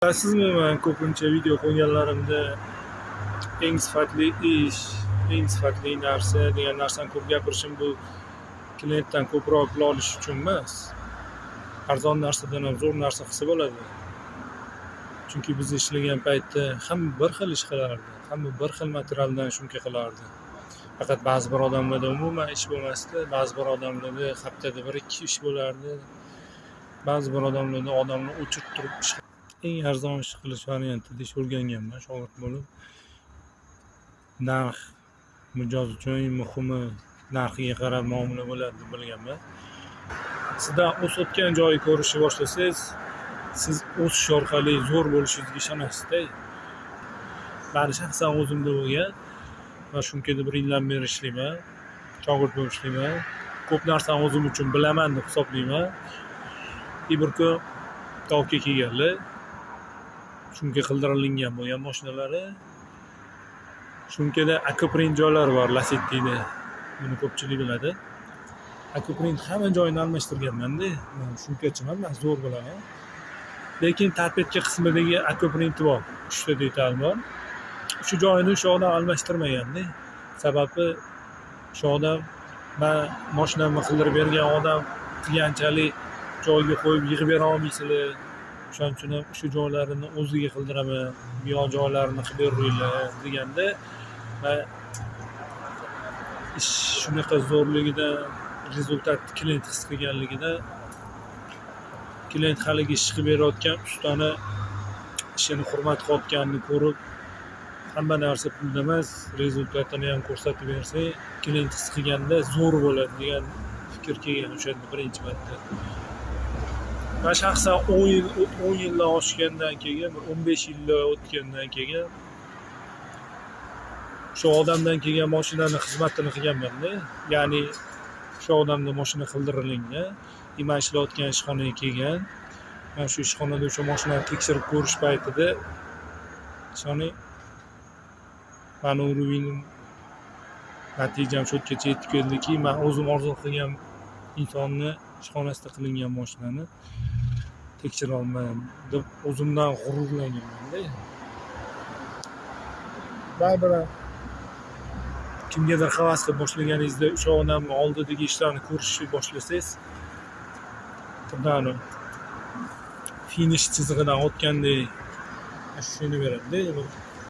Bilasizmi, man ko'pincha video qo'yganlarimda eng sifatli ish, eng sifatli narsa degan narsani ko'p gapirishim bu klientdan ko'proq pul olish uchun emas. Arzon narsadan ham zo'r narsa qilsa bo'ladi. Chunki biz ishlagan paytda hamma bir xil ish qilardi, hamma bir xil materialdan shumka qilardi. Faqat ba'zi bir odamlarda umuman ish bo'lmasdi, ba'zi bir odamlarda haftada 1-2 ish bo'lardi. Ba'zi bir odamlarda odamni o'chirib turib ish. Eng arzon ish qilish varianti deb o'rganganman shogird bo'lib. Narx mijoz uchun eng muhimi, narxiga qarab muomala bo'ladi deb bilganman. Sizdan o'sayotgan joyi ko'rishni boshlasangiz, siz o'sish orqali zo'r bo'lishingizga ishonasiz-da. Mani shaxsan o'zimda bo'lgan. Man Shumkada 1 yildan beri ishlayman, shogird bo'lib ishlayman. Ko'p narsani o'zim uchun bilaman deb hisoblayman. И bir kun aka kelganlar. Shumka qildirilgan bo'lgan mashinalari. Shumkada Akoprint joylari bor, Lacetti'da. Buni ko'pchilik biladi. Akoprint hamma joyini almashtirganman-da. Man shumkachiman, man zo'r bilaman. Lekin torpedka qismidagi Akoprinti bor. 3 ta detal bor. Shu joyini o'sha odam almashtirmaganda. Sababi o'sha odam man mashinamni qildirib bergan odam qilganchalik joyiga qo'yib yig'ib bera olmaysizlar. O'shaning uchun ham o'sha joylarini o'ziga qildiraman, bu yoq joylarini qilib beringlar deganda va ish shunaqa zo'rligidan, результат klient his qilganligida, klient haligi ish qilib berayotgan ustani ishini hurmat qilayotganini ko'rib, hamma narsa pulda emas, результат ini ham ko'rsatib bersak, klient his qilganda zo'r bo'ladi degan fikr kelgan o'shanda birinchi marta. Man shaxsan 10 yil, 10 yildan oshgandan keyin, bir 15 yillar o'tgandan keyin o'sha odamdan kelgan mashinani xizmatini qilganman-da. Ya'ni o'sha odamda mashina qildirilgan и man ishlayotgan ishxonaga kelgan. Man shu ishxonada o'sha mashinani tekshirib ko'rish paytida, ishoning, mani уровень im, natijam shu yergacha yetib keldiki, man o'zim orzu qilgan insonni ishxonasida qilingan mashinani tekshiryapman deb o'zimdan g'ururlanganman-da. Baribir ham kimgadir havas qilib boshlaganingizda o'sha odamni oldidagi ishlarni ko'rishni boshlasangiz, xuddi finish chizig'idan o'tgandek ощущение beradida.